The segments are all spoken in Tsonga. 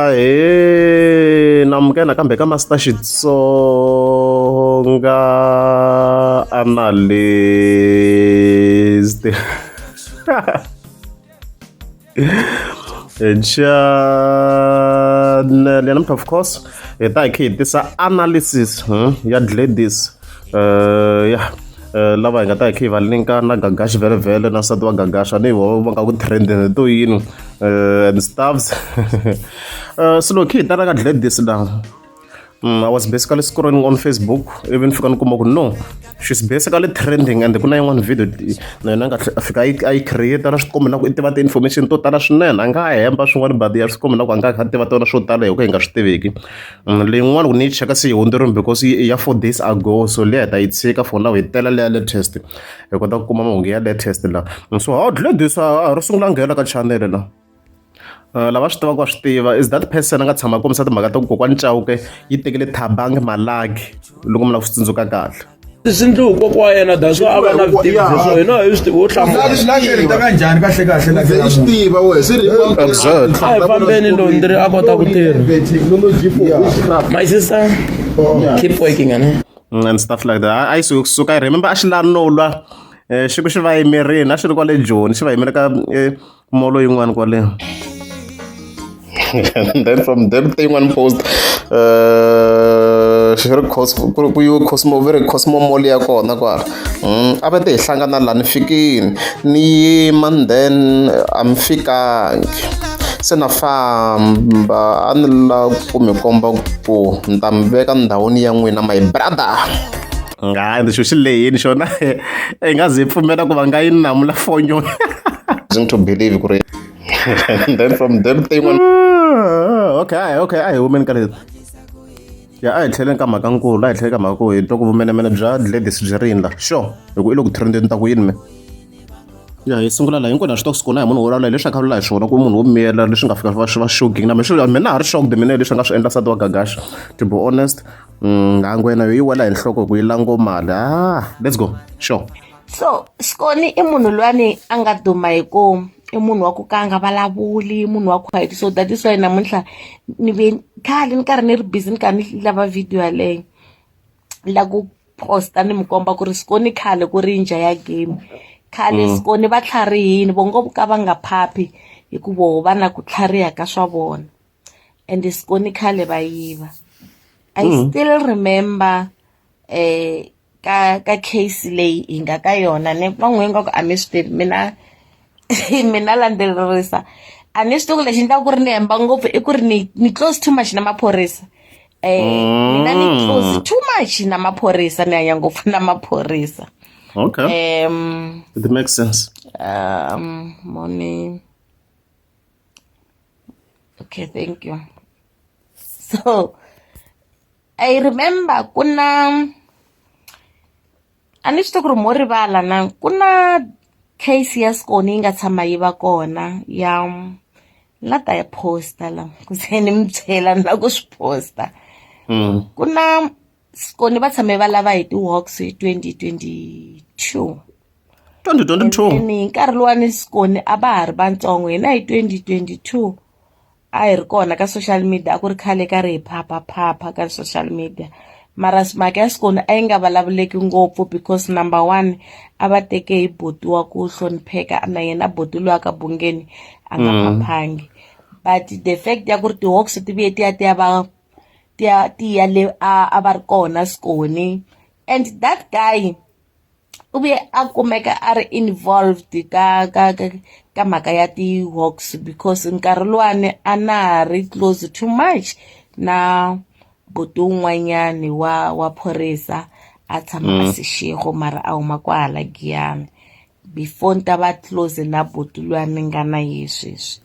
Ahee namukela nakambe ka Master Xitsonga Analyst channel ya namuntlha of course hi ta hi kha hi tisa analysis ya Gladys ya lava hi nga ta hi kha hi va linka na Gagash vhele na nsati wa Gagash a ni vo va nga ku trendeni to yini and stuffs se loko hi ta la ka Gladys la I was basically scrolling on Facebook ivi ni fika ni kuma ku no she's basically trending and ku na yin'wana video na yona nga fika a yi create na swi kombi na ku i tiva ti-information to tala swinene a nga hemba swin'wana but ya swi kombi na ku a nga kha tiva tona swo tala hi ku hi nga swi tiveki Leyin'wana ku ni yi cheka se yi hundzeriwile because i ya 4 days ago, so liya hi ta yi tshika for now hi tela leya latest hi kota ku kuma mahungu ya latest la. So how Gladys a ro sungula nghena ka channel la. Lava swi tivaka va swi tiva is that person a nga tshama a kombisa timhaka ta ku kokwani Chauke yi tekile Thabang Malaki loko mi lava ku swi tsundzuka kahle. Swi ndliwe kokwa wa yena that's why a va na vutivi bya swo hina hi swi tivi wo hlamula ta kanjhani kahle kahle la i swi tiva we se ri Exactly. A hi fambeni londri a kota ku tirha. Technology for witchcraft. My sister, keep working ane. And stuff like that. A yi suka I remember a xi la no lwa xi ku xi va yimerini a xi ri kwale Joni xi va yimele ka molo yin'wana kwale. And then from there ku yin'wana post xi ri Cosmo ku yiwe Cosmo ve ri Cosmo Mall ya kona kwala. A va te hi hlangana la ni fikini ni yima then a mi fikangi se na famba a ni lava ku mi komba ku ni ta mi veka ndhawini ya n'wina my brother. Nga ende xo xi lehini xona i nga ze pfumela ku va nga yi namula fonyo. To believe ku ri and then from there ku yin'wana okay, a hi humeni ka leswi ya a hi tlheleni ka mhaka nkulu, a hi tlheleni ka mhaka ku hi twa ku vumenemene bya Gladys byi rini la sure hi ku i le ku trendeni ta ku yini me ya hi sungula la hinkwenu ha swi tiva ku Sikona hi munhu wo vulavula hi leswi a kha vulavula hi swona ku munhu wo miyela leswi nga fika swi va shocking na mina mina ha ri shocked mina leswi a nga swi endla nsati wa Gagash to be honest. Nghangu yena yi wela hi nhloko hi ku yi lango mali. Ah, let's go sure. So Skoni i munhu lwani a nga duma hi ku i munhu wa ku ka a nga vulavuli, munhu wa quiet, so that is why namuntlha ni ve khale ni karhi ni ri busy ni karhi ni lava video yaleyo ni lava ku posta ni mi komba ku ri Skoni khale ku ri njha ya game khale. Skoni va tlharihini vo ngo ka va nga phaphi hi ku voho va na ku tlhariha ka swa vona and Skoni khale va yiva. I still remember ka case leyi hi nga ka yona ni van'we nga ku a mi swi tivi mina mina landzelerisa a ni swi tivi ku lexi endlaka ku ri ni hemba ngopfu i ku ri ni close too much na maphorisa, mina ni close too much na maphorisa, ni hanya ngopfu na maphorisa. Okay, it makes sense. Morning, okay, thank you. So I remember ku na a ni swi tivi ku ri mo rivala na ku na case ya Skoni yi nga tshama yi va kona ya la ta ya posta la ku se ni mi byela ni la ku swi posta. Ku na Skoni va tshame va lava hi ti-Hawks hi 2022. 2022. And hi nkarhi luwani Skoni a va ha ri vatsongo hina hi 2022 a hi ri kona ka social media a ku ri khale ka ri hi phaphaphapha ka social media mara mhaka ya Skoni a yi nga vulavuleki ngopfu because number one a va teke hi buti wa ku hlonipheka na yena buti luya ka Bungeni a nga phaphangi but the fact ya ku ri ti-Hawks ti vuye ti ya ti ya va ti ya ti ya le a va ri kona Skoni and that guy u vuye a kumeka a ri involved ka mhaka ya ti-Hawks because nkarhi luwani a na ha ri close too much na buti wun'wanyani wa phorisa a tshama a Seshego mara a huma kwahala Giyani before ni ta va close na buti luya ni nga na ye sweswi.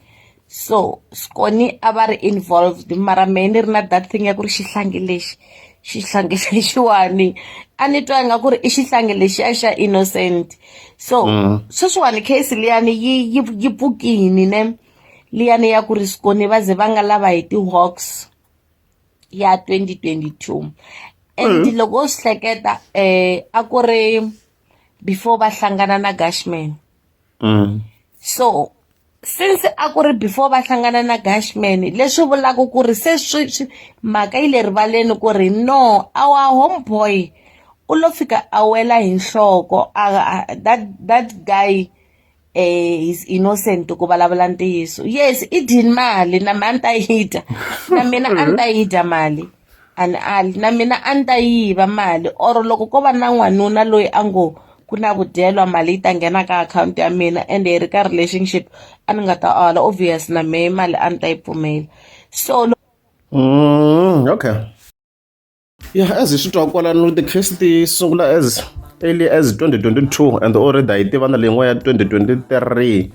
So Skoni a va ri involved mara mehe ni ri na that thing ya ku ri xihlangi lexi xihlangi lexiwani a ni twa nga ku ri i xihlangi lexiya xa innocent. So sweswiwani case liyani yi pfukini ne liyani ya ku ri Skoni va ze va nga lava hi ti-Hawks ya 2022 and loko u swi hleketa a ku ri before va hlangana na Gashman. So Since a ku ri before va hlangana na Gashman leswi vulaka ku ri se swi swi mhaka yi le rivaleni ku ri no our homeboy u lo fika a wela hi nhloko a that that guy eh is innocent ku vulavula ntiyiso yes i dyini mali na mina a ni ta yi dya na mina a ni ta yi dya mali a ni ali na mina a ni ta yiva mali or loko ko va na n'wanuna loyi a ngo ku na vudyelwa mali yi ta nghena ka akhawunti ya mina ende hi ri ka relationship a ni nga ta ala obvious na mehe mali a ni ta yi pfumela so Okay. Yeah, as hi swi twa kwalano ti-case ti sungula as early as 2022 and already a yi tiva na leyin'wana ya 2023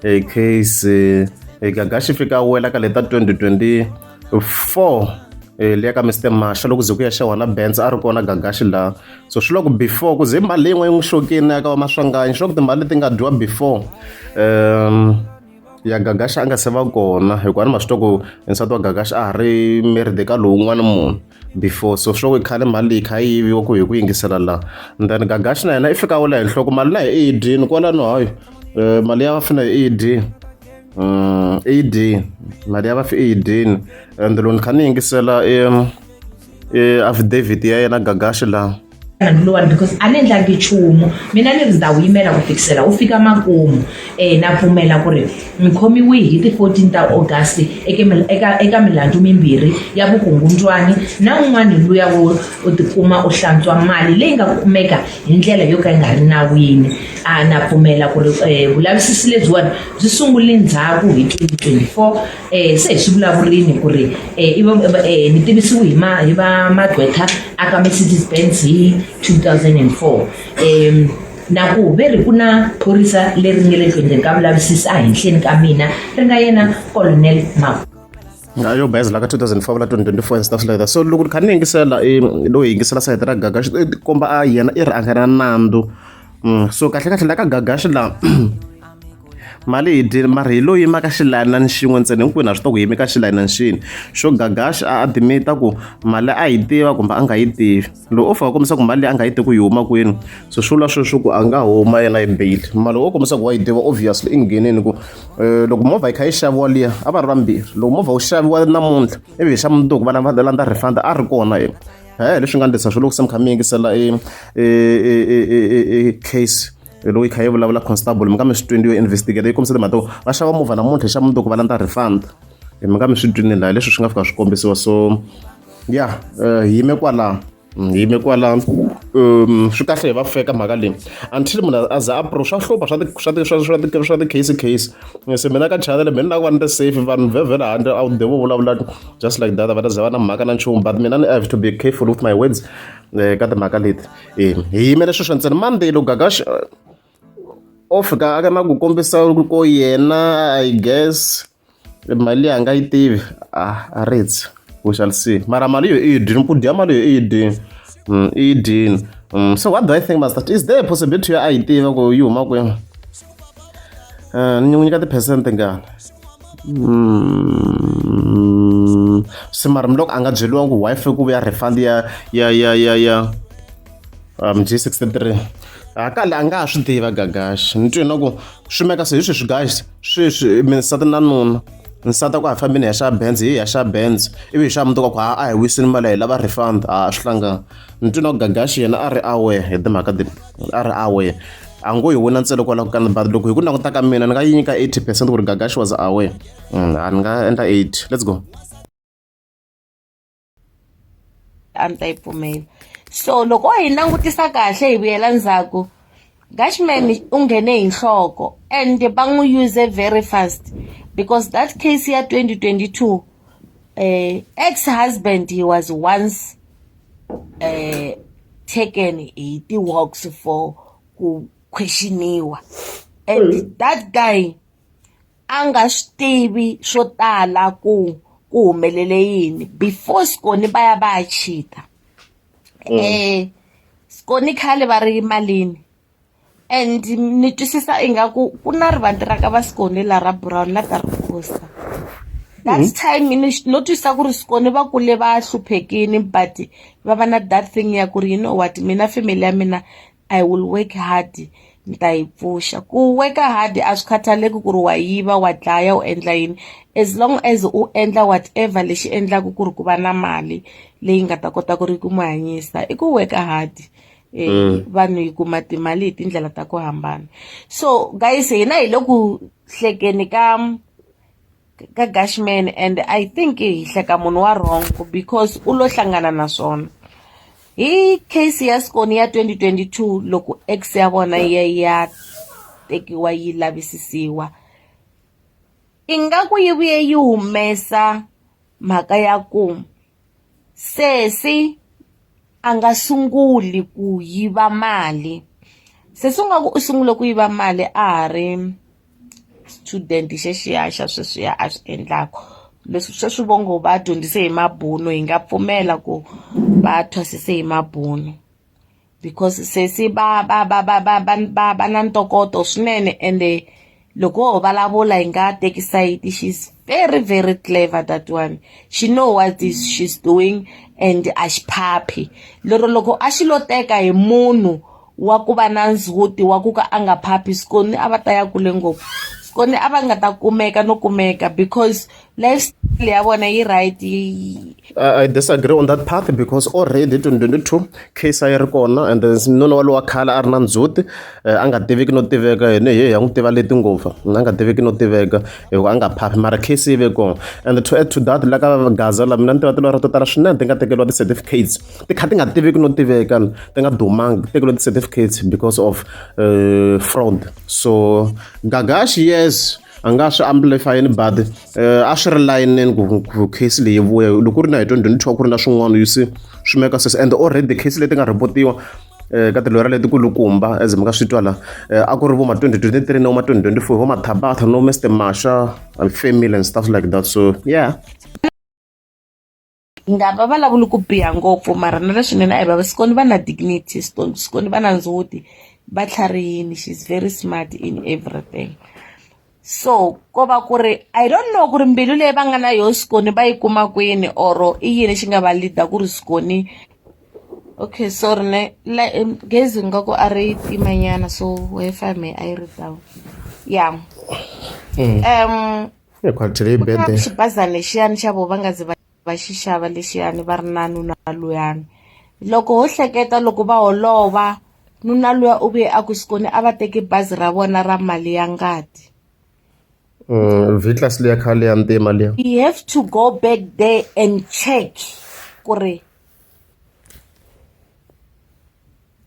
e case e Gagashi fika wela ka leta 2024 liya ka Mister Masha loko ze ku ya xaviwa na Benz a ri kona Gagashi laha so swi loko before ku ze mali leyin'wana yi n'wi xokini ya ka va Maswanganyi swi loko timali leti nga dyiwa before ya Gagashi a nga se va kona hikuva a ni ma swi twa ku nsati wa Gagashi a ha ri married ka lowun'wana munhu before so swi loko khale mali leyi kha yi yiviwa ku hi ku yingisela laha and then Gagashi na yena i fika a wela hi nhloko mali na hi i yi dyini kwalano hayi mali ya vafi na i yi dyini i yi dyini mali ya vafi i yi dyini and loko ni kha ni yingisela e affidavit ya yena Gagashi laha nandzu lowani because a ni endlangi nchumu mina ni ri ndzi ta wu yimela ku fikisela wu fika makumu um na pfumela ku ri ni khomiwi hi ti-14 ta August eka eka eka milandzu mimbirhi ya vukungundzwani na un'wana luya wo u tikuma u hlantswa mali leyi nga kumeka hi ndlela yo ka yi nga ri nawini a na pfumela ku ri um vulavisisi lebyiwani byi sungule ndzhaku hi 2024 um se hi swi vulavurini ku ri um ni tivisiwe hi ma hi va magqwetha a ka Mercedes Benz hi 2004 um na ku ve ri ku na phorisa leri nge le ku endleni ka vulavisisi ehenhleni ka mina ri nga yena Colonel Maku yo bazi la ka 2004 la 2024 and stuff like that so loko ni kha ni yingisela lowu yingisela sayiti ra Gagashi i komba a yena i ri a nga na nandzu so kahle kahle la ka Gagashi la mali hi dyile mara hi lo yima ka xilayinani xin'we ntsena hinkwenu ha swi tiva ku yime ka xilayinani xini xo Gagashi a admit-a ku mali a yi tiva kumbe a nga yi tivi loko o fika a kombisa ku mali leyi a nga yi tivi ku yi huma kwini so swi vula sweswo ku a nga huma yena hi bail mali o kombisa ku wa yi tiva obviously i nghenini ku loko movha yi kha yi xaviwa liya a va ri vambirhi loko movha wu xaviwa namuntlha ivi hi xa mundzuku va lava landza refund a ri kona yena he leswi nga ndlisa swo loko se mi kha mi yingisela e e case loko yi kha yi vulavula constable mi nga mi swi twini yo investigate yi kombisa timhaka ta ku va xava movha namuntlha hi xa mundzuku va landza refund mi nga mi swi twini laha leswi swi nga fika swi kombisiwa so ya hi yime kwalaho hi yime kwalano swi kahle hi va feka mhaka leyi until munhu a za a pro swa hlupha swa swa swa swa swa ti-case case se mina ka channel mina na ku va ni ri safe vanhu vhevhela handle a wu de vo vulavula just like that va ta za va na mhaka na nchumu but mina ni I have to be careful with my words ka timhaka leti e hi yimele sweswo ntsena Monday loko Gagash o fika a ka na ku kombisa ko yena I guess mali leyi a nga yi tivi a a ritsi we shall see mara mali yo i yi dyini ku dya mali yo i yi dyini i yi dyini so what do I think master is there a possibility yo a yi tiva ku yi huma kwini ni n'wi nyika ti-percent tingani se mara loko a nga byeriwangi ku wife ku vuya refund ya ya ya ya ya G63 hakale a nga ha swi tiva Gagash ni twe na ku swi meka se hi sweswi guys sweswi nsati na nuna nsati a ku a hi fambeni hi ya xava Benz hi ya xava Benz ivi hi xava mundzuku a ku ha a hi wisini mali hi lava refund a swi hlangana ni twe na ku Gagash yena a ri aware hi timhaka leti a ri aware a ngo yi wina ntsena kwalaho ka but loko hi ku languta ka mina ni nga yi nyika 80 percent ku ri Gagash was aware a ni nga endla 80 let's go. A ni ta yi pfumela so loko hi langutisa kahle hi vuyela ndzhaku Gashman u nghene hi nhloko and va n'wi use very fast because that case ya 2022 ex husband he was once taken hi ti-works for ku questioniwa and that guy a nga swi tivi swo tala ku ku humelele yini before Skoni va ya va ya cheat-a Skoni khale va ri malini and ni twisisa ingaku ku na rivanti ra ka va Skoni la ra brown la ka ri posta that time ni no twisisa ku ri Skoni va kule va hluphekini but va va na that thing ya ku ri you know what mina family ya mina I will work hard. Ni ta yi pfuxa. Ku work hard a swi khathaleki ku ri wa yiva, wa dlaya, u endla yini as long as u endla whatever lexi endlaka ku ri ku va na mali leyi nga ta kota ku ri ku mi hanyisa i ku work hard. Vanhu hi kuma timali hi tindlela ta ku hambana. So guys hina hi le ku hlekeni ka Gashman and I think hi hleka munhu wa wrong because u lo hlangana na swona. Hi case ya Skoni ya 2022 loko ex ya vona yi ya tekiwa yi lavisisiwa ingaku yi vuye yi humesa mhaka ya ku sesi a nga sunguli ku yiva mali. Sesi u nga ku u sungule ku yiva mali a ha ri student xexiya xa sweswiya a swi endlaka leswi sweswi vo ngo va dyondzise hi mabunu hi nga pfumela ku va thwasise hi mabunu because sesi va na ntokoto swinene ende loko ho vulavula hi nga teki sayiti she's very very clever that one she know what is she's doing and a xi phaphi lero loko a xi lo teka hi munhu wa ku va na ndzhuti wa ku ka a nga phaphi Skoni a va ta ya kule ngopfu Skoni a va nga ta kumeka no kumeka because lifestyle ya vona yi right. I disagree on that path because already 2022 case a yi ri kona and then nuna wa lowa khale a ri na ndzhuti a nga tiveki no tiveka hi ne ya n'wi tiva leti ngopfu a nga tiveki no tiveka hi ku a nga phaphi mara case yi ve kona. And to add to that, la ka Gaza la mina ni tiva tilwara to tala swinene ti nga tekeriwa ti-certificates ti kha ti nga tiveki no tiveka ti nga dumangi ti tekeriwa ti-certificates because of fraud. So Gagash, yes, a nga swi amplifyini but a swi ri layinini ku case leyi vuya loko ku ri na hi 2022 ku ri na swin'wana, you see, swi make sense. And already case leti nga reportiwa ka tilwera leti kulukumba as mi nga swi twa la a ku ri vo ma 2023 no ma 2024 vo ma Thabatha no Mr Masha and family and stuff like that, so yeah. Hi nga va vulavuli ku biha ngopfu mara na leswinene a hi va Skoni va na dignity Skoni va na ndzhuti va tlharihini she's very smart in everything. So ko va ku ri I don't know ku ri mbilu leyi va nga na yoho Skoni va yi kuma kwini or i yini xi nga va lead ku ri Skoni. Okay, sorry ne la gezi nga ku a ri timanyana so Wi-Fi me a yi ri down, yeah. Quality leyi bede xibazana lexiyani xa vo va nga ze va xi xava lexiyani va ri na nuna luyani loko ho hleketa loko va holova nuna luya u vuye a ku Skoni a va teki bazi ra vona ra mali ya ngati. V-class liya khale ya ntima liya. We have to go back there and check ku ri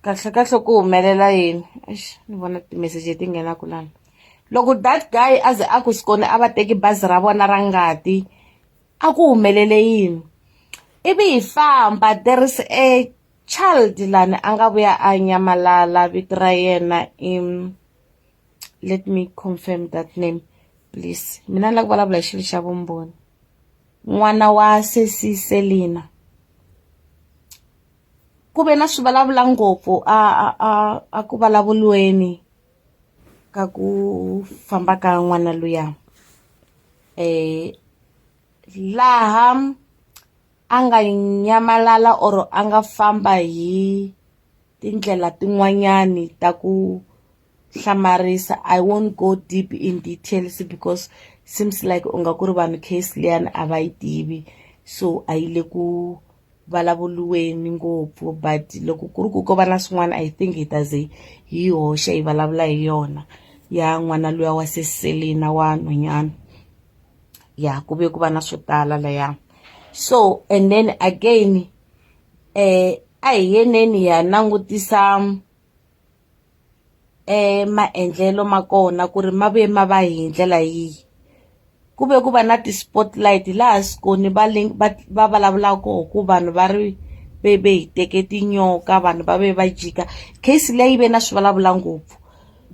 kahle kahle ku humelela yini. Eish, ni vona timeseji leti nghenaku lana loko that guy a ze a ku Skoni a va teki bazi ra vona ra ngati a ku humelele yini ivi hi famba. There is a child lani a nga vuya a nyamalala vito ra yena i, let me confirm that name please, mina ni lava ku vulavula hi xilo xa vumbhoni, n'wana wa sesi Selina. Ku ve na swi vulavula ngopfu a ku vulavuriweni ka ku famba ka n'wana luya laha a nga nyamalala or a nga famba hi tindlela tin'wanyani ta ku hlamarisa. I won't go deep in details because seems like u nga ku ri vanhu case liyani a va yi tivi so a yi le ku vulavuriweni ngopfu but loko ku ri ku ko va na swin'wana I think hi ta ze hi hoxa hi vulavula hi yona ya n'wana luya wa Seselina wa nhwanyana ya ku ve ku va na swo tala laya. So and then again a hi yeneni hi ya langutisa maendlelo ma kona ku ri ma vuye ma va hi ndlela yihi. Ku ve ku va na ti-spotlight laha Skoni va vulavulaka koho ku vanhu va ri ve ve hi teke tinyoka vanhu va ve va jika case leyi ve na swi vulavula ngopfu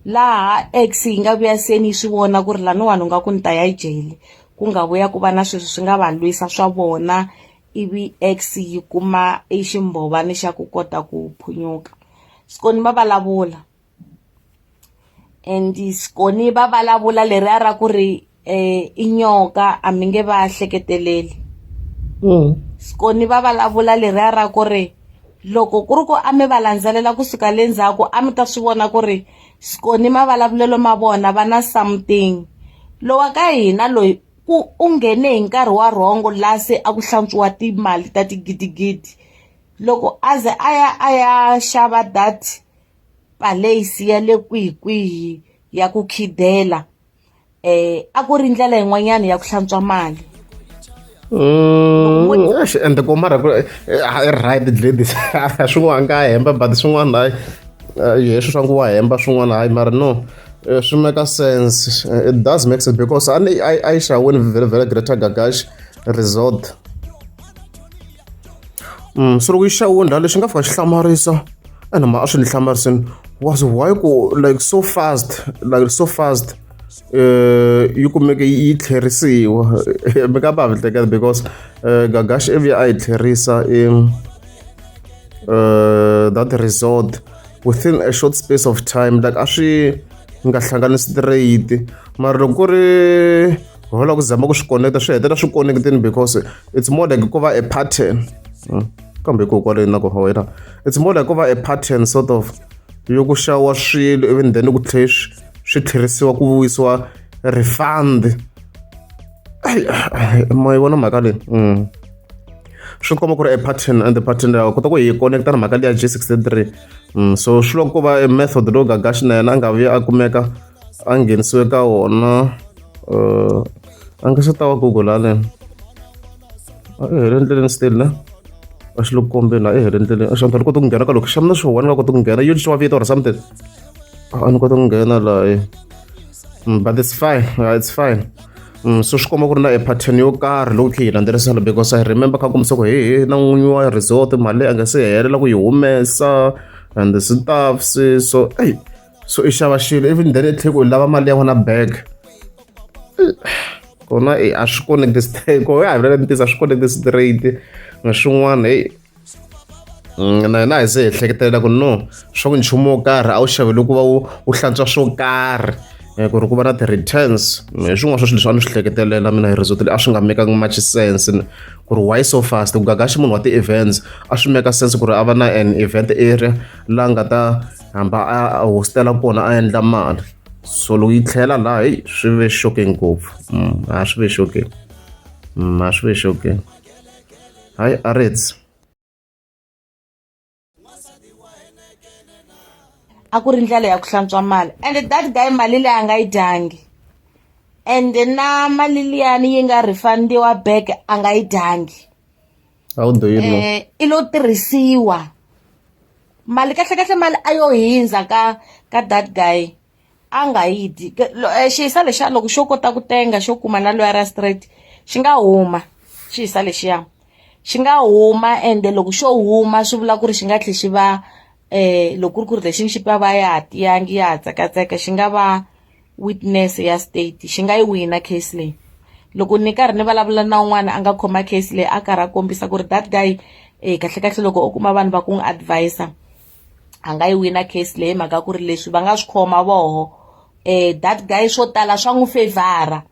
laha ex yi nga vuya se ni swi vona ku ri laniwani u nga ku ni ta ya jele ku nga vuya ku va na sweswo swi nga va lwisa swa vona ivi ex yi kuma i ximbhovani xa ku kota ku phunyuka. Skoni va vulavula and Skoni va vulavula leriya ra ku ri i nyoka a mi nge va hleketeleli. Skoni va vulavula leriya ra ku ri loko ku ri ku a mi va landzelela kusuka le ndzhaku a mi ta swi vona ku ri Skoni mavulavulelo ma vona va na something lowa ka hina loyi ku u nghene hi nkarhi wa rhongo laha se a ku hlantswiwa timali ta tigidigidi loko a ze a ya a ya xava that palace ya le kwihi kwihi ya ku khidela a ku ri ndlela yin'wanyana ya ku hlantswa mali. Ende ku mara ku i right ladies swin'wana nga hemba but swin'wana hayi hi swi swa ku wa hemba swin'wana hayi mara no swi make sense, it does make sense because a ni a yi xaviwini vhele vhele Greater Gagash Resort. Se loko yi xaviwini la lexi nga fika xi hlamarisa ene ma a swi ni hlamarisini was why ku like so fast, like so fast yi kumeke yi tlherisiwa. Mi nga va hleketa because Gagash ivi a yi tlherisa i that resort within a short space of time, like a swi nga hlangani straight, mara loko ku ri ho lava ku zama ku swi connecta swi hetelela swi connectini because it's more like ku va a pattern. Kambe hikokwalaho na ku wena it's more like ku va a pattern sort of yo ku xaviwa swilo even then ku tlhe swi tlherisiwa ku vuyisiwa refund. Ma yi vona mhaka leyi? Swi komba ku ri a pattern and the pattern ya kota ku hi connecta na mhaka leya G63. So swi loko ku va a method lowu Gagash na yena a nga vuya a kumeka a nghenisiwe ka wona. A nga se ta wa Google ale a i hele endleleni still ne a xi le ku kombeni a i hele endleleni a xi ni kota ku nghena ka loko xa mina xo one nga kota ku nghena yo wa vito or something a ni kota ku nghena laha. But it's fine, yeah, it's fine. So swi komba ku ri na a pattern yo karhi loko khe hi landzelerisa because I remember kha kombisa ku he na n'winyi wa resort mali leyi a nga se helela ku yi humesa and the stuffs. So ey so i xava xilo even then i tlhe ku lava mali ya wena back kona e a swi connect straight ko ya hi ntiyiso a swi connect straight na swin'wana hey. Na hina hi ze hi hleketelela ku no swa ku nchumu wo karhi a wu xavele ku va wu wu hlantswa swo karhi ku ri ku va na ti-returns. Hi swin'wana swa swilo leswi a ni swi hleketelela mina hi resort leyi a swi nga makangi much sense ku ri why so fast ku Gagashi munhu wa ti-events a swi make sense ku ri a va na an event area laha nga ta hamba a hostela kona a endla mali. So loko yi tlhela laha heyi swi ve shocking ngopfu. A swi ve shocking, a swi ve shocking, hayi a ritsi. A ku ri ndlela ya ku hlantswa mali and that guy mali leyi a nga yi dyangi and na mali liyani yi nga refundiwa back a nga yi dyangi. How do you know? I lo tirhisiwa mali kahle kahle mali a yo hindza ka that guy a nga yi dyi. Xiyisa lexiya loko xo kota ku tenga xo kuma na loyi ra straight xi nga huma xiyisa lexiya xi nga huma ende loko xo huma swi vula ku ri xi nga tlhe xi va loko ku ri ku ri relationship ya va ya ha tiyangi ya ha tsekatseka xi nga va witness ya state xi nga yi wina case leyi. Loko ni karhi ni vulavula na un'wana a nga khoma case leyi a karhi a kombisa ku ri that guy kahle kahle loko o kuma vanhu va ku n'wi advise a nga yi wina case leyi hi mhaka ku ri leswi va nga swi khoma voho that guy swo tala swa n'wi fevhara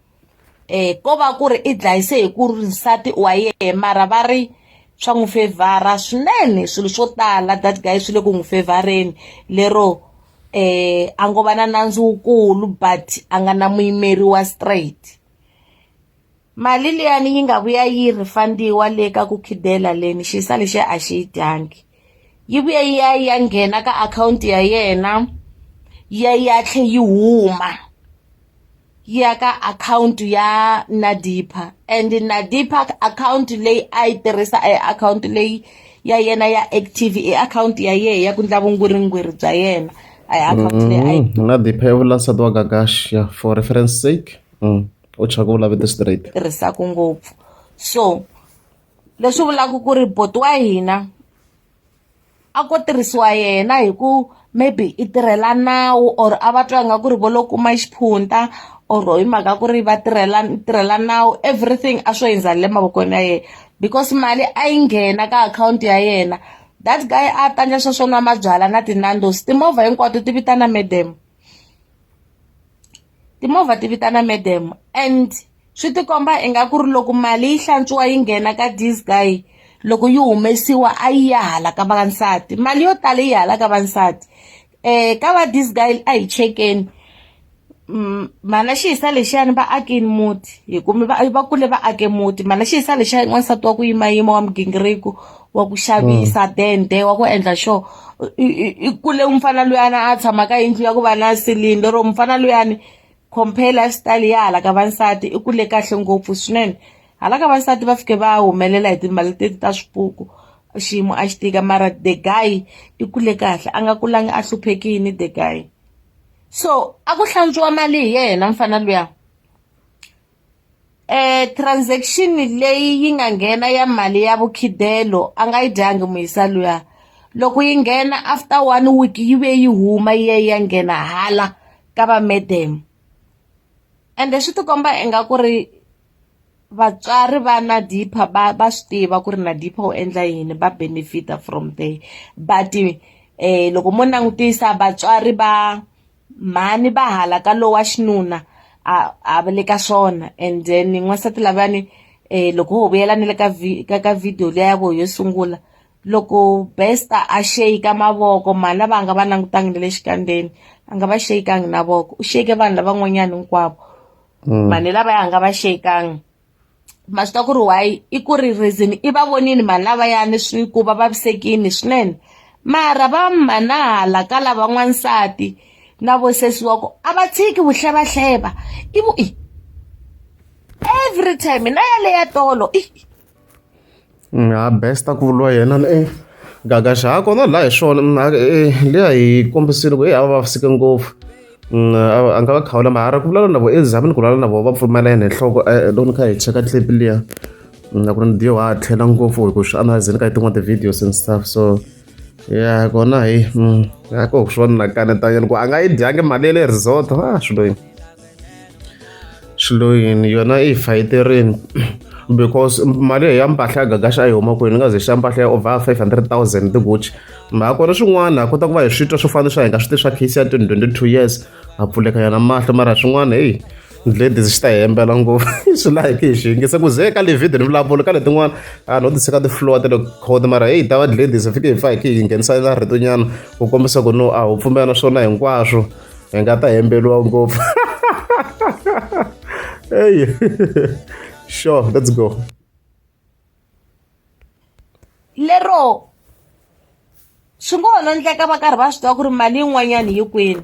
ko va ku ri i dlayise hi ku ri nsati wa yehe mara va ri swa n'wi fevhara swinene swilo swo tala that guy swi le ku n'wi fevhareni lero a ngo va na nandzu wukulu but a nga na muyimeri wa straight. Mali liyani yi nga vuya yi refundiwa le ka ku khidela leni xiyisa lexiya a xi yi dyangi yi vuye yi ya yi ya nghena ka akhawunti ya yena ya ya tlhe yi huma yi ya ka akhawunti ya Nadipa and Nadipa akhawunti leyi a yi tirhisa a hi akhawunti leyi ya yena ya active i akhawunti ya yehe ya ku ndla vungwiringwiri bya yena a hi akhawunti leyi a yi Nadipa ya vula nsati wa Gagash ya for reference sake. U chaka u lave straight tirhisaka ngopfu so leswi vulaka ku ri boti wa hina a ko tirhisiwa yena hi ku maybe i tirhela nawu or a va twa nga ku ri vo lo kuma xiphunta or hi mhaka ku ri va tirhela nawu everything a swo hundza le mavokweni ya yena because mali a yi nghena ka akhawunti ya yena that guy a ta endla swo swo nwa mabyalwa na ti-Nandos timovha hinkwato ti vitana madam timovha ti vitana madam and swi tikomba ingaku ri loko mali yi hlantswiwa yi nghena ka this guy loko yi humesiwa a yi ya hala ka vansati mali yo tala yi hala ka vansati. Ka va this guy a hi chekeni mhana xiyisa lexiyani va akini muti hi kume va kule va ake muti mhana xiyisa lexiya n'wansati wa ku yimayima wa migingiriko wa ku xavisa dende wa ku endla sure i kule mufana luyani a tshama ka yindlu ya ku va na ceiling lero mufana luyani compare lifestyle ya hala ka vansati i kule kahle ngopfu swinene hala ka vansati va fike va humelela hi timali teti ta swipuku xiyimo a xi tika mara the guy i kule kahle a nga kulangi a hluphekini the guy so a ku hlantswiwa mali hi yena mfana luya transaction leyi yi nga nghena ya mali ya vukhidelo a nga yi dyangi muyisa luya loko yi nghena after one week yi ve yi huma yi ya yi ya nghena hala ka va madam ende swi tikomba ingaku ri vatswari va Nadipa va va swi tiva ku ri Nadipa u endla yini va benefit-a from there but loko mo langutisa vatswari va mhani va hala ka lowa xinuna a a va le ka swona and then n'wansati lavayani loko ho vuyela na le ka ka video liya ya voho yo sungula loko Bester a shake mavoko mhani lava a nga va langutangi na le xikandzeni a nga va shake-angi na voko u shake vanhu lavan'wanyana hinkwavo mhani lavaya a nga va shake-angi ma swi tiva ku ri why i ku ri reason i va vonini mhani lavayani swi ku va vavisekini swinene mara va mhana hala ka lava n'wansati na vo sesi wa ko a va tshiki ku hlevahleva i vu i every time na yaleya tolo i Ha best-a ku vuriwa yena ni Gagash ha kona laha hi swona liya hi kombisile ku heyi a va vaviseke ngopfu a nga va khawula mara ku vulavula na vona i zamile ku vulavula na vona va pfumela yena hi nhloko loko ni kha hi cheka clip liya na ku ri ni wa ha tlhela ngopfu hi ku swi analyze-ni ka tin'wana ti-videos and stuff so ya kona hi a ko swona na kanetanyana ku a nga yi dyangi mali ya le resort a swilo yini swilo yini yona i yi fayiterini because mali ya mpahla ya Gagash a yi huma kwini ni nga ze xa mpahla ya over 500,000 ti-Gucci mhaka kona swin'wana ha kota ku va hi swi twa swo fana swa hi nga swi tivi swa case ya 2022 years ha pfuleka yana mahlo mara swin'wana heyi ladies xi ta hi hembela ngopfu swi la hi ki hi xi yingisa ku ze ka le video ni vulavula ka letin'wana a no ti tshika ti-flow ta le code mara heyi ta va ladies hi fike hi fa hi ki hi nghenisa na ritonyana ku kombisa ku no a ho pfumela na swona hinkwaswo hi nga ta hembeliwa ngopfu hey sure let's go lero swi ngo ho no endleka va karhi va swi tiva ku ri mali yin'wanyana yi kwini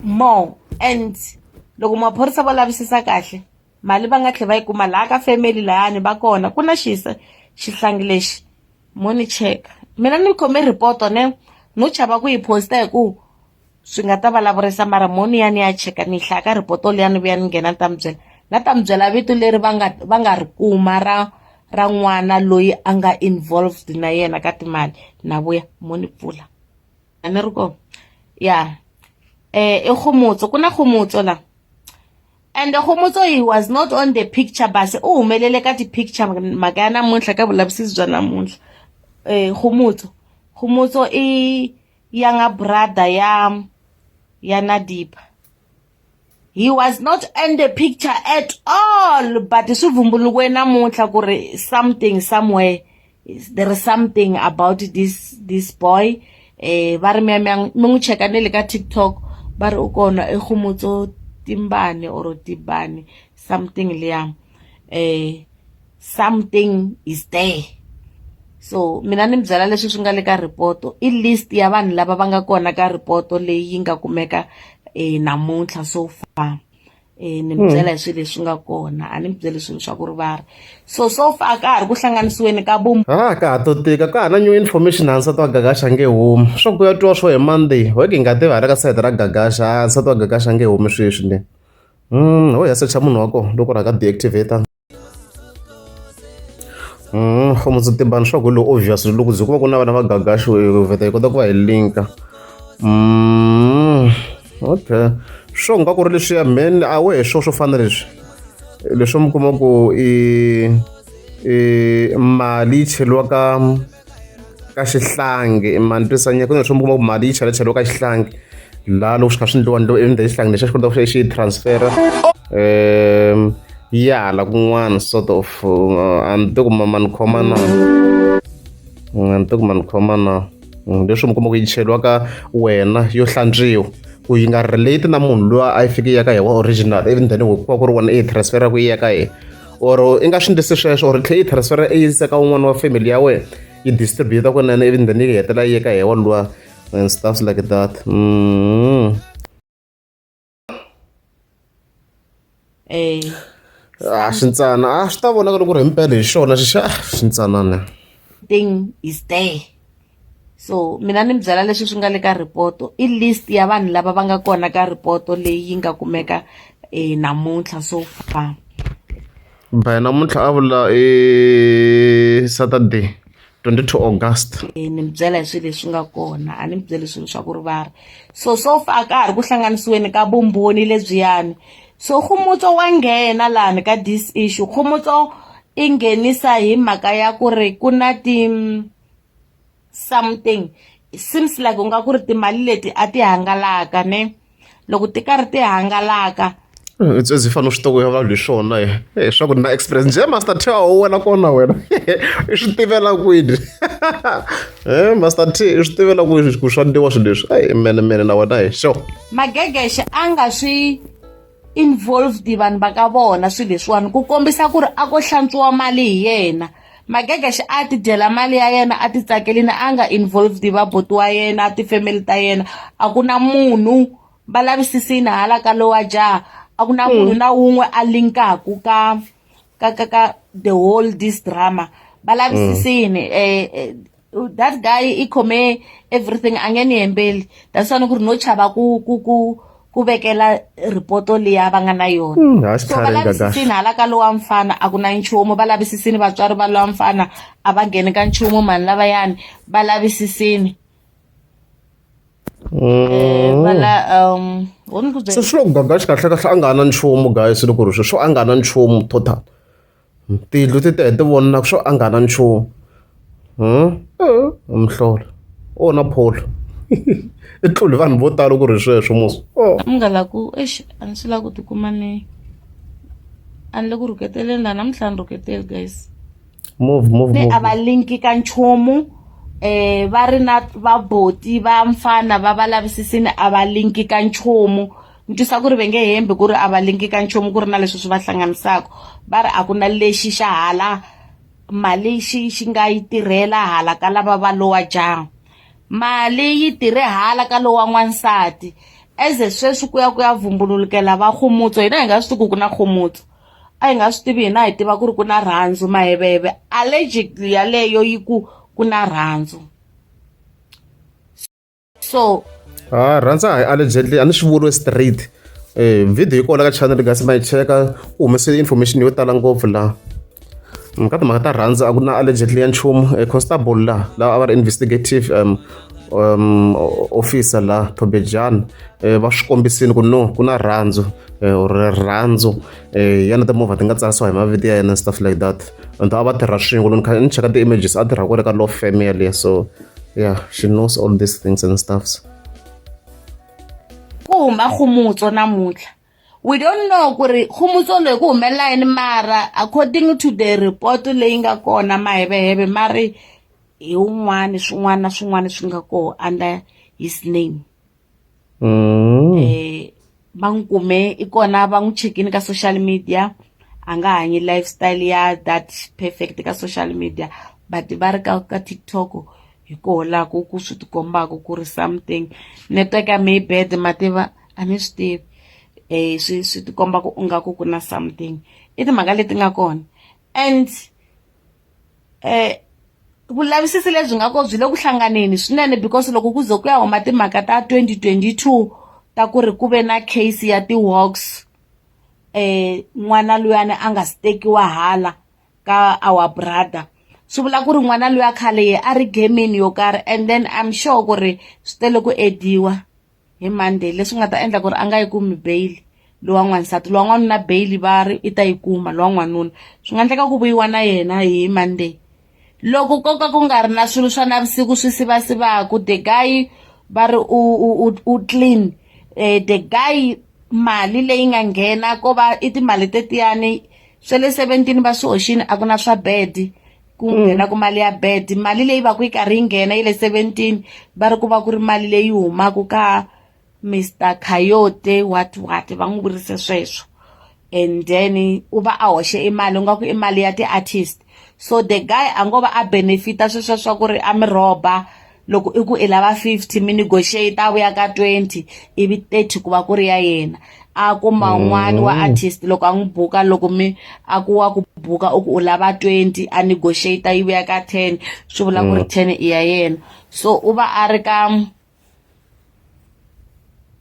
more and loko maphorisa va lavisisa kahle mali va nga tlhela va yi kuma laha ka family layani va kona ku na xisa xihlangi lexi mo ni cheka mina ni khome ripoto ne no chava ku yi posta hi ku swi nga ta vulavurisa mara mo ni ya ni ya cheka ni hlaya ka ripoto liya ni vuya ni nghena ni ta mi byela na ta mi byela vito leri va nga va nga ri kuma ra ra n'wana loyi a nga involved na yena ka timali na vuya mo ni pfula a ni ri kona ya i Kgomotso ku na Kgomotso la and Kgomotso he was not on the picture basi u humelele ka ti-picture mhaka ya namuntlha ka vulavisisi bya namuntlha Kgomotso Kgomotso i younger brother ya ya Nadipa he was not in the picture at all but swi vumbulukiwe namuntlha ku ri something somewhere there is something about this this boy va ri mi mi n'wi cheka ne le ka TikTok va ri u kona i Kgomotso Timbane or Tibane something liya something is there so mina ni mi byela leswi swi nga le ka ripoto i list ya vanhu lava va nga kona ka ripoto leyi yi nga kumeka namuntlha so far ni mi byela hi swilo leswi nga kona a ni mi byeli swilo swa ku ri va ri so so far ka ha ri ku hlanganisiweni ka vum ha ka ha to tika ka ha na new information ha nsati wa Gagash a nge humi swa ku ya twiwa swo hi Monday ho ki nga tivi hala ka sayiti ra Gagash ha nsati wa Gagash a nge humi sweswi ni ho ya secha munhu wa kona loko ri ka deactivate Kgomotso Tibane swa ku lo obvious loko ze ku va ku na vana va Gagash vheta yi kota ku va hi linka okay swo nga ku ri leswiya man a we hi swo swo fana leswi leswi mi kuma ku i i mali yi cheliwa ka ka xihlangi ma ni twisisa ku na leswi mi kuma ku mali yi chelacheliwa ka xihlangi laha loko swi kha swi ndliwa ndliwa ivi xihlangi lexi xi kota ku xi yi transfer ya hala kun'wana sort of a ni tivi ku ma ni khoma na a ni tivi ku ma ni khoma na. Leswi mi kuma ku yi cheliwa ka wena yo hlantswiwa ku yi nga relate na munhu loyi a yi fike ya ka yena wa original, even then ku va ku ri wena i yi transfer ku yi ya ka yena, or i nga swi endlisi sweswo, or tlhe yi transfer i yisa ka un'wana wa family ya wena, yi distribute kunene, even then yi hetelela yi ye ka yena wa luwa and stuff like that. A xintsana a swi ta vonaka loko ri himpela hi xona xi xa xintsanana. Thing is there, so mina ni mi byela leswi swi nga le ka ripoto, i list ya vanhu lava va nga kona ka ripoto leyi yi nga kumeka namuntlha so far. By namuntlha a vula i Saturday 22 August. Ni mi byela hi swilo leswi nga kona, a ni mi byeli swilo swa ku rivala. So far ka ha ri ku hlanganisiweni ka vumbhoni lebyiyani. So Khomotso wa nghena lani ka this issue. Khomotso i nghenisa hi mhaka ya ku ri ku na ti something, it seems like u nga ku ri timali leti a ti hangalaka ne, loko ti karhi ti hangalaka. It's as if a no swi tiva vanhu hi swona hi swa ku na experience njhe Master T, a wu wela kona wena i swi tivela kwini? Master T, i swi tivela kwini ku swa ndiwa swilo leswi? Ayi mene mene na wena hi sure. Magegexe a nga swi involved vanhu va ka vona swilo leswiwani ku kombisa ku ri a ko hlantswiwa mali hi yena. Magegexe a ti dyela mali ya yena, a ti tsakelini, a nga involved va buti wa yena, ti-family ta yena. A ku na munhu va lavisisini hala ka lowa jaha, a ku na munhu na wun'we a linkaku ka ka ka ka the whole this drama. Va lavisisini that guy i khome everything, a nge ni hembeli. That's why ni ku ri no chava ku ku ku ku vekela ripoto liya va nga na yona. So va lavisisini hala ka lowa mfana, a ku na nchumu. Va lavisisini vatswari va lowa mfana, a va ngheni ka nchumu mhani lavayani, va lavisisini. Vala Se swi loko Gagashi kahle kahle a nga na nchumu guys, loko ri sweswo a nga na nchumu total, tiyindlu ti tele ti vonaka swo a nga na nchumu. Mihlolo o na pholo i tlule vanhu vo tala ku ri sweswo mos. Mi nga la ku exi, a ni swi lavi ku tikuma ni a ni le ku rhuketeleni laha namuntlha, a ni rhuketeli guys. Move, move. Ne move. A va linki ka nchumu, va ri na vaboti va mfana va va lavisisini, a va linki ka nchumu. Ni twisa ku ri va nge hembi ku ri a va linki ka nchumu, ku ri na leswi swi va hlanganisaka. Va ri a ku na lexi xa hala mali xi xi nga yi tirhela hala ka lava va lowa jaha, mali yi tirhe hala ka lowa n'wansati. Eze sweswi ku ya ku ya vumbulukela va Khomotso, hina hi nga swi tivi ku ku na Khomotso, a hi nga swi tivi hina, hi tiva ku ri ku na rhandzu maheveve, allegedly yaleyo yi ku ku na rhandzu. So Ah, rhandza hi allegedly, a ni swi vuriwe straight. Video yi kona ka channel guys, ma yi cheka, u humese information yo tala ngopfu laha ka timhaka ta rhandza. A ku na allegedly ya nchumu. Constable la lava a va ri investigative officer la Thobejani, va swi kombisini ku no ku na rhandzu, or rirhandzu ya na timovha ti nga tsarisiwa hi mavito ya yena and stuff like that, and a va tirha swin'we. Loko ni kha ni cheka ti-images, a tirha kwale ka law firm yaleyo. So yeah, she knows all these things and stuffs. Ku huma Khomotso namuntlha, we don't know ku ri Khomotso loyi ku humelela yini, mara according to the report leyi nga kona, maheveheve ma ri hi wun'wani, swin'wana na swin'wana swi nga koho under his name. Va n'wi kume i kona, va n'wi chekini ka social media, a nga hanyi lifestyle ya that perfect ka social media, but va ri ka ka TikTok hi koho laha ku ku swi tikombaka ku ri something. Network ya maybe mativa a ni swi tivi, swi swi tikomba ku ingaku ku na something. I timhaka leti nga kona and vulavisisi lebyi nga kona byi le ku hlanganeni swinene, because loko ku ze ku ya huma timhaka ta 2022 ta ku ri ku ve na case ya ti-works, n'wana luyani a nga si tekiwa hala ka our brother, swi vula ku ri n'wana luya khale ye a ri gamini yo karhi, and then I'm sure ku ri swi tele ku ediwa hi Monday, leswi nga ta endla ku ri a nga yi kumi bail lowa n'wansati. Lowa n'wanuna bail va ri i ta yi kuma, lowa n'wanuna swi nga endleka ku vuyiwa na yena hi Monday. Loko ko ka ku nga ri na swilo swa navusiku swi sivasivaku, the guy va ri u clean. The guy mali leyi nga nghena ko va i timali tetiyani swa le 17 va swi hoxini, a ku na swa bad. Ku nghena ku mali ya bed, mali leyi va ku yi karhi yi nghena yi le 17, va ri ku va ku ri mali leyi humaka ka Mr Coyote what what, va n'wi vurise sweswo. And then u va a hoxe i mali, u nga ku i mali ya ti-artist. So the guy a ngo va a benefita sweswo swa ku ri a mi rhoba, loko i ku i lava 50, mi negotiate a vuya ka 20, ivi 30 ku va ku ri ya yena. A kuma un'wana wa artist, loko a n'wi buka, loko mi a ku wa ku buka, u ku u lava 20, a negotiate yi vuya ka 10, swi vula ku ri 10 i ya yena. So u va a ri ka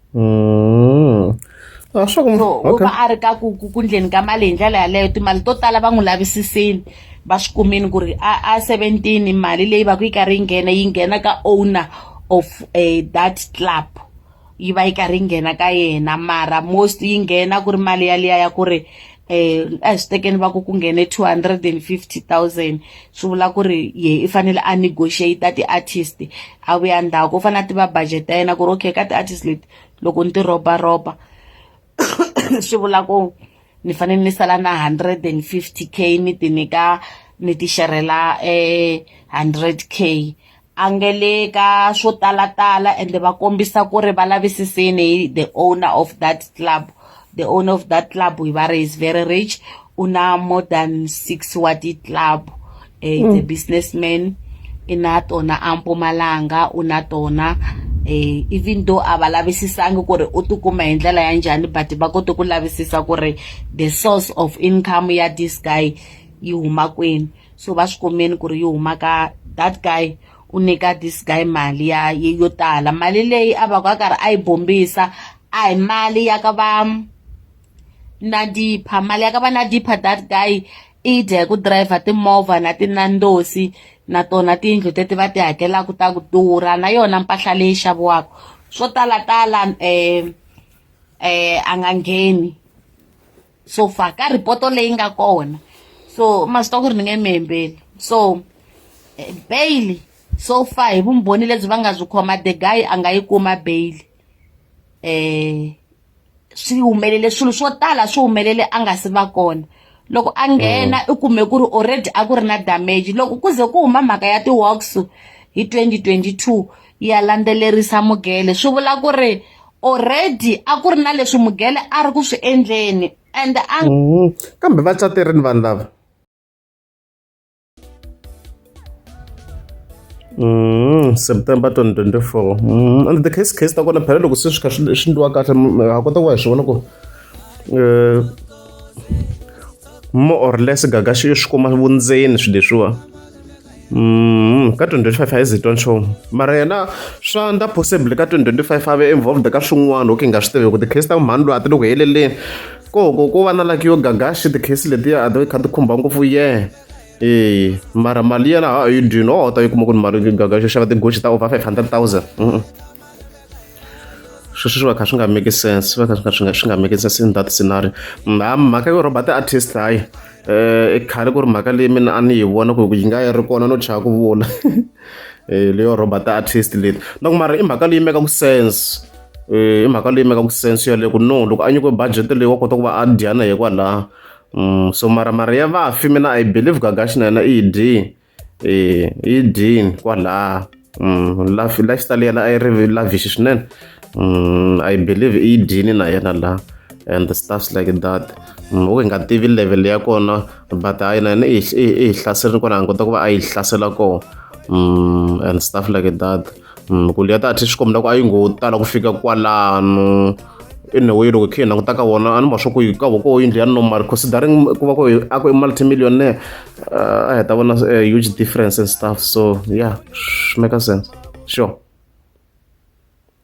Ah, swa ku So u okay. va a ri ka ku ndleni ka mali hi ndlela yaleyo. Timali to tala va n'wi lavisisini, va swi kumini ku ri a 17 mali leyi va ku yi karhi yi nghena, yi nghena ka owner of that club, yi va yi karhi yi nghena ka yena. Mara most yi nghena ku ri mali yaliya ya ku ri a hi swi tekeni va ku ku nghene 250 000, swi vula ku ri ye i fanele a negotiate ti-artist, a vuya ndzhaku, u fanele a tiva budget ya yena ku ri okay, ka ti-artist leti loko ni ti rhoba rhoba, swi vula ku ni fanele ni sala na 150K, ni ti nyika, ni ti xerhela 100K. A nge le ka swo talatala, ende va kombisa ku ri va lavisisini hi the owner of that club. The owner of that club, hi va ri is very rich, u na more than six wa ti-club, it's a businessman, i na tona a Mpumalanga, u na tona. Even though a va lavisisangi ku ri u tikuma hi ndlela ya njhani, but va kote ku lavisisa ku ri the source of income ya this guy yi huma kwini. So va swi kumeni ku ri yi huma ka that guy, u nyika this guy mali ya yo tala. Mali leyi a va ku a karhi a yi bombisa a hi mali ya ka va Nadipha, mali ya ka va Nadipha, that guy i dya hi ku driver timovha na tinandosi na tona tiyindlu teti va ti hakelaka ta ku durha, na yona mpahla leyi xaviwaka swo talatala. A nga ngheni so far ka ripoto leyi nga kona, so ma swi tiva ku ri ni nge mi hembeli. So bail so far, hi vumbhoni lebyi va nga byi khoma, the guy a nga yi kuma bail. Swi humelele swilo swo tala, swi humelele a nga si va kona. Loko a nghena, i kume ku ri already a ku ri na damage. Loko ku ze ku huma mhaka ya ti-works hi 2022 ya landzelerisa Mugele, swi vula ku ri already a ku ri na leswi Mugele a ri ku swi endleni and a Kambe va caterini vanhu lava? September 2024. And the case ta kona phela, loko se swi kha swi ndliwa kahle, ha kota ku va hi swi vona ku more or less Gagashi swi kuma vundzeni swilo leswiwa. Ka 2025 a yi zi twa nchumu, mara yena swa ndla possibly ka 2025 a ve involved ka swin'wana. Okay, nga swi tivi ku ti-case ta mhani loyi a ti le ku heleleni ko ko ko va na lucky yo Gagashi ti-case letiya a ti kha ti khumba ngopfu yehe. E mara mali yena ha yi dyini, o ta yi kuma ku ni mali Gagashi xava ti-Gucci ta over 500 000. Sweswo swi va kha swi nga make sense, swi va kha swi nga make sense in that scenario. Ha, mhaka yo rhoba ti-artist, hayi, i khale ku ri mhaka leyi mina a ni yi vona ku yi nga yi ri kona, no chava ku vula leyo rhoba ti-artist leti. Donc mara i mhaka leyi mekaku sense, i mhaka leyi mekaku sense yaleyo ku no loko a nyikiwe budget leyi wa kota ku va a dya na hi kwalaha. So mara ya vafi, mina I believe Gagashi na yena i yi dyini, i yi dyini kwalaha. Lifestyle yena a yi ri lavish swinene. I believe i yi dyini na yena laha and stuffs like that. Wo hi nga tivi level ya kona, but hayi, na yena i hi hlaserile kona, a nga kota ku va a yi hlasela kona and stuff like that. Ku liya ta swi komba ku a yi ngo tala ku fika kwalano. In a way, loko hi kha hi languta ka vona, a ni va swa ku ka voko yindlu ya normal, considering ku va ku a ku i multimillionaire, a hi ta vona a huge difference and stuff. So yeah, swi make sense, sure.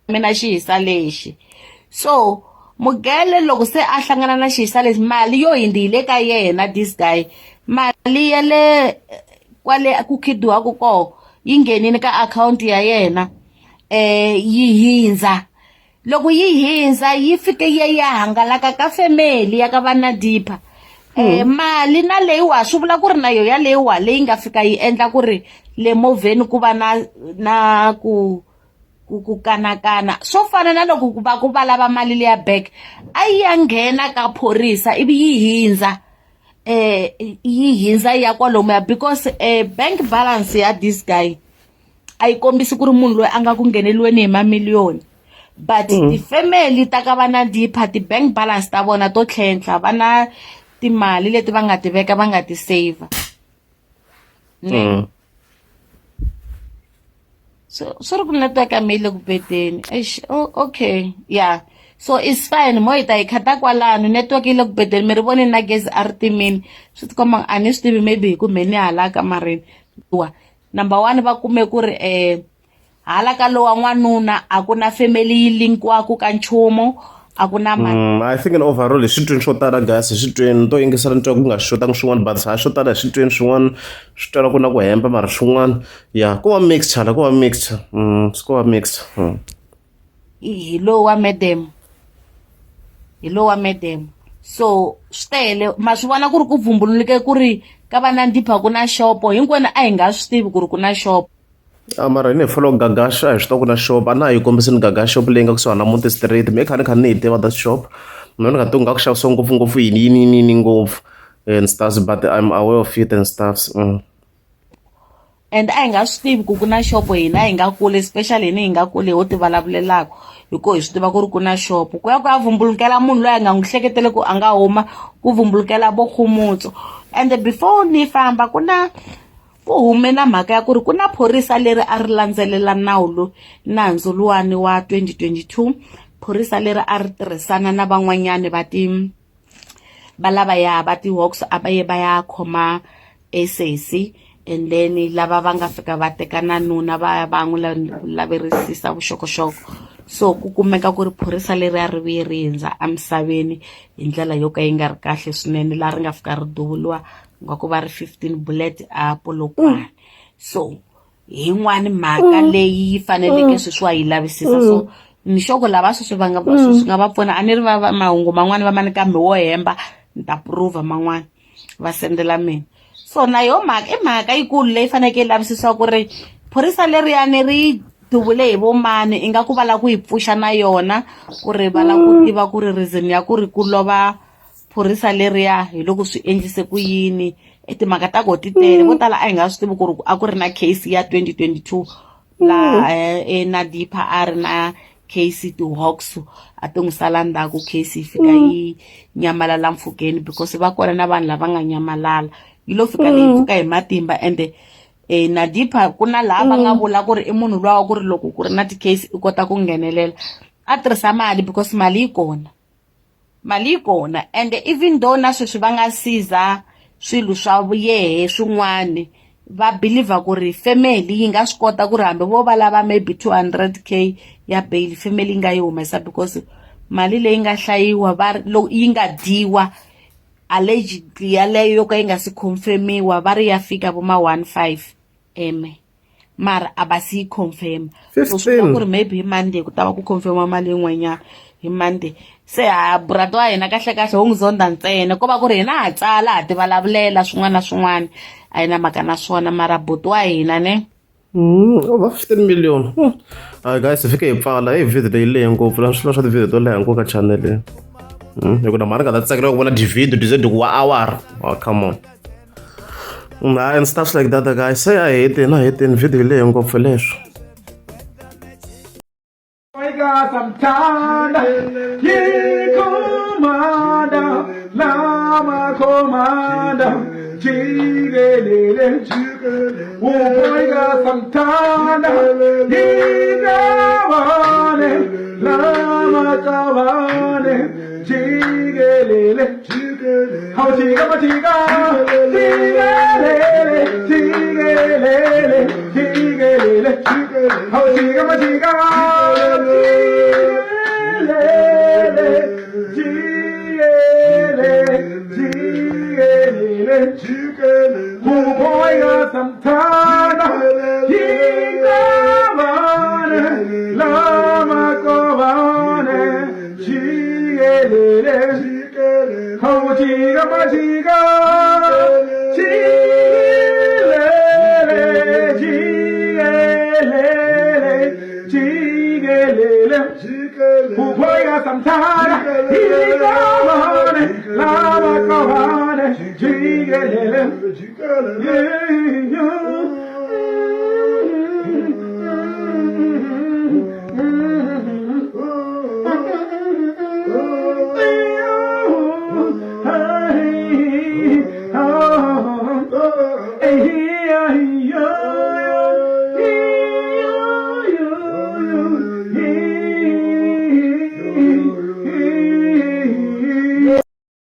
Mina xihisa lexi, so Mugele loko se a hlangana na xihisa lexi, mali yo hindzi yi le ka yena this guy, mali ya le kwale ku khidiwaka koho yi nghenini ka akhawunti ya yena, yi hindza. Loko yi hindza, yi fike yi ya hangalaka ka family ya ka va Nadipha. Mali na leyiwa, swi vula ku ri na yo ya leyiwa leyi nga fika yi endla ku ri le movheni ku va na ku kanakana, swo fana na loko ku va ku va lava mali liya back, a yi ya nghena ka phorisa ivi yi hindza. Yi hindza yi ya kwalomuya because bank balance ya this guy a yi kombisi ku ri munhu loyi a nga ku ngheneliweni hi mamiliyoni, but ti-family ta ka va Nandipha, ti-bank balance ta vona to tlhentlha, va na timali leti va nga ti veka, va nga ti saver ne. So swi ri ku network ya me yi le ku beteni. Eish, oh, okay, yeah, so it's fine. Mo hi ta yi khata kwalano, network yi le ku bedeni. Mi ri vonini na gezi a ri timini, swi tikomba a ni swi tivi, maybe hi ku me ni hala kamareni wa number one. Va kume ku ri hala ka lowa n'wanuna a ku na family yi linkiwaku ka nchumu, a ku na mali. I think in overall hi swi twini swo tala, guys, hi swi twini. To yingisela ni twa ku nga xotangi swin'wana, but ha swo tala hi swi twini. Swin'wana swi twala ku na ku hemba, mara swin'wana ya ko va mixture la, ko va mixture, ko va mixture. Hi lowu wa madam, hi lowu wa madam. So swi tele, ma swi vona ku ri ku vumbululuke ku ri ka va Nandipha ku na xopo. Hinkwenu a hi nga swi tivi ku ri ku na xopo. A mara hini hi follow Gagash, a hi swi tiva ku na shop. A na ha yi kombisini Gagash shop leyi nga kusuhana na Monte Street. Me kha ni kha ni yi tiva that shop. Mina ni nga tivi nga ku xavisiwa ngopfungopfu yini yini yini yini ngopfu and stuffs, but I'm aware of it and stuffs. And a hi nga swi tivi ku ku na xopo. Hina hi nga kule, especially hina hi nga kule, ho ti vulavulelaka hi ku hi swi tiva ku ri ku na xopo. Ku ya ku ya vumbulukela munhu loyi a nga n'wi hleketele ku a nga huma, ku vumbulukela vo Khumutso. And before ni famba, ku na ku hume na mhaka ya ku ri ku na phorisa leri a ri landzelela nawu lowu, nandzu luwani wa 2022. Phorisa leri a ri tirhisana na van'wanyani va ti va lavaya va ti-Hawks, a va ye va ya khoma esesi, and then lava va nga fika va teka na nuna, va ya va n'wi laverisisa vuxokoxoko. So ku kumeka ku ri phorisa leri a ri vuye ri hundza emisaveni hi ndlela yo ka yi nga ri kahle swinene, laha ri nga fika ri duvuriwa nga ku va ri 15 bullet a Polokwane. So hi yin'wani mhaka leyi yi faneleke sweswiwa yi lavisisa. So ni sure ku lava sweswi va nga swi nga va pfuna. A ni ri va mahungu man'wani va ma ni kambe wo hemba, ni ta prova man'wani va sendela mina. So na yo mhaka i mhaka yikulu leyi faneleke yi lavisisiwa ku ri phorisa leriyani ri duvule hi vomani. Ingaku va lava ku yi pfuxa na yona, ku ri va lava ku tiva ku ri reason ya ku ri ku lova phorisa leriya hi loko swi endlise ku yini. I timhaka ta ko ti tele. Vo tala a hi nga swi tivi ku ri a ku ri na case ya 2022 laha Nandipha a ri na case, ti-Hawks a ti n'wi sala ndzhaku, case yi fika yi nyamalala mpfhukeni, because va kona na vanhu lava nga nyamalala. Yi lo fika leyi pfuka hi matimba. Ende Nandipha ku na laha va nga vula ku ri i munhu luwa wa ku ri loko ku ri na ti-case i kota ku nghenelela, a tirhisa mali, because mali yi kona, mali yi kona. And even though na sweswi va nga siza swilo swa yehe swin'wani, va believer ku ri family yi nga swi kota ku ri hambi vo va lava maybe 200K ya bail, family yi nga yi humesa, because mali leyi nga hlayiwa va ri yi nga dyiwa allegedly yaleyo yo ka yi nga si confirmiwa, va ri ya fika vo ma 15 M, mara a va si yi confirm. So swi vula ku ri maybe hi Monday ku ta va ku confirmiwa mali yin'wanyana hi Monday. Se ha burat wa hina kahle kahle ho n'wi zonda ntsena, ko va ku ri hina ha tsala, ha ti vulavulela swin'wana na swin'wana, a yi na mhaka na swona, mara buti wa hina ne. Over 15 million. Hayi guys, hi fike hi pfala hi video leyi lehe ngopfu la swilo swa ti-video to leha ngopfu ka channel leyi. Hi ku na mhani nga ta tsakela ku vona ti-video ti ze ti ku wa awara. Oh, come on. And stuff like that, guys. Se a heteni, a heteni video leyi ngopfu leswo. Jikelele. Hey.